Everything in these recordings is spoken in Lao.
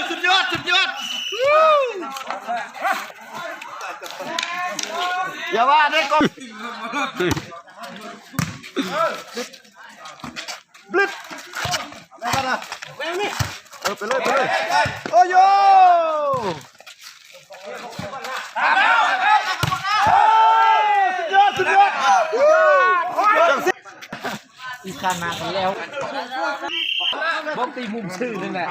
ສຸດຍອດ ສຸດຍອດ ຢ່າວ່າເດ້ ກອງ ບລິດ ເອີ ໄປເລີຍ ໄປເລີຍ ໂອ້ໂຢ ສຸດຍອດ ສຸດຍອດ ອີກຂານໜ້າກັນແລ້ວ ບອກຕີມຸມຊື່ນັ້ນແຫຼະ.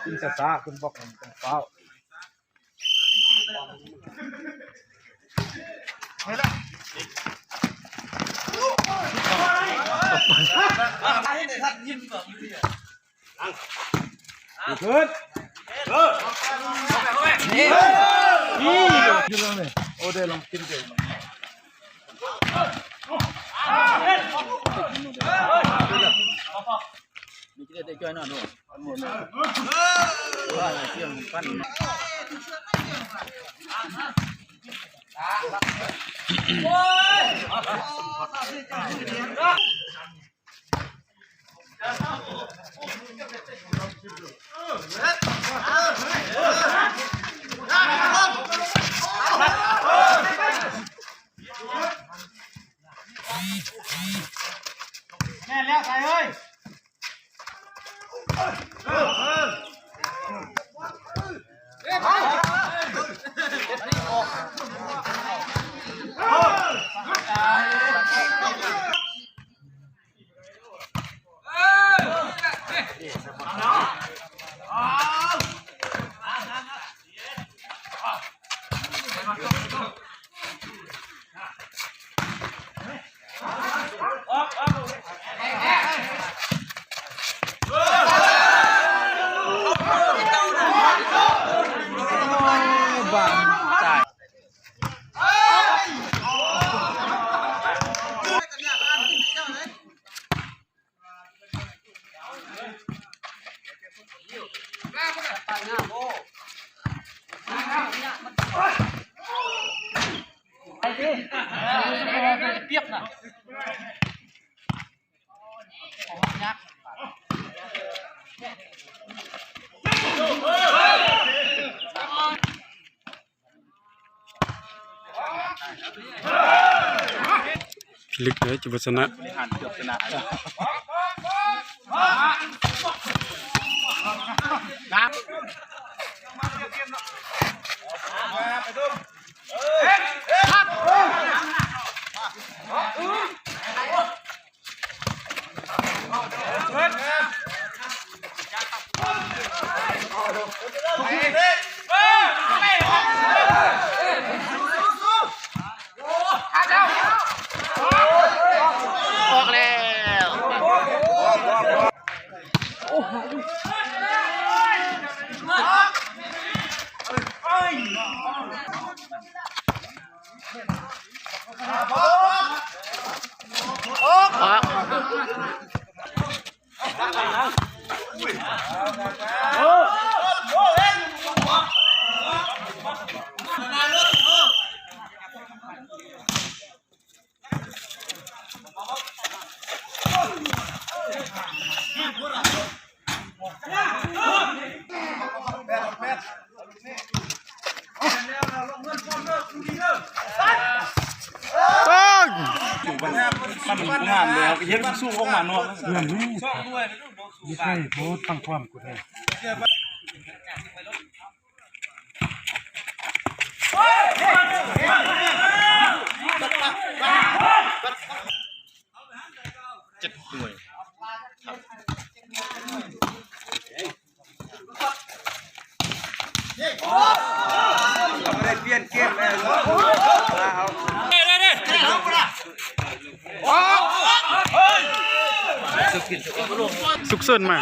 ກິນຊ້າໆ ເພິ່ນບອກໃຫ້ກິນຟ້າວ. ຂຶ້ນ ເອີ ນີ້ ໂອ້ ໄດ້ລອງກິນເດີ. ມີເຈເລັດໄດ້ຈ່ອຍນອນໂດ ວ່າສຽງປັ່ນ. ແມ່ນແລ້ວ ໄຊເອີຍ. ໄປຕິ ປຽບນະ. ພິລຶກເດີ ຈະບໍ່ຊະນະ. ອອກແລ້ວ. ເອີຍ ມັນ ມັນງາມແລ້ວ ເຮັດມັນສູງອອກມາເນາະ. ເລື່ອງນີ້ ເຮັດໃຫ້ໂພດຟັງຄວາມກູແທ້. ເຈັດໜ່ວຍ ໄດ້ປ່ຽນເກມແລ້ວ ສຸກເສີນມາ.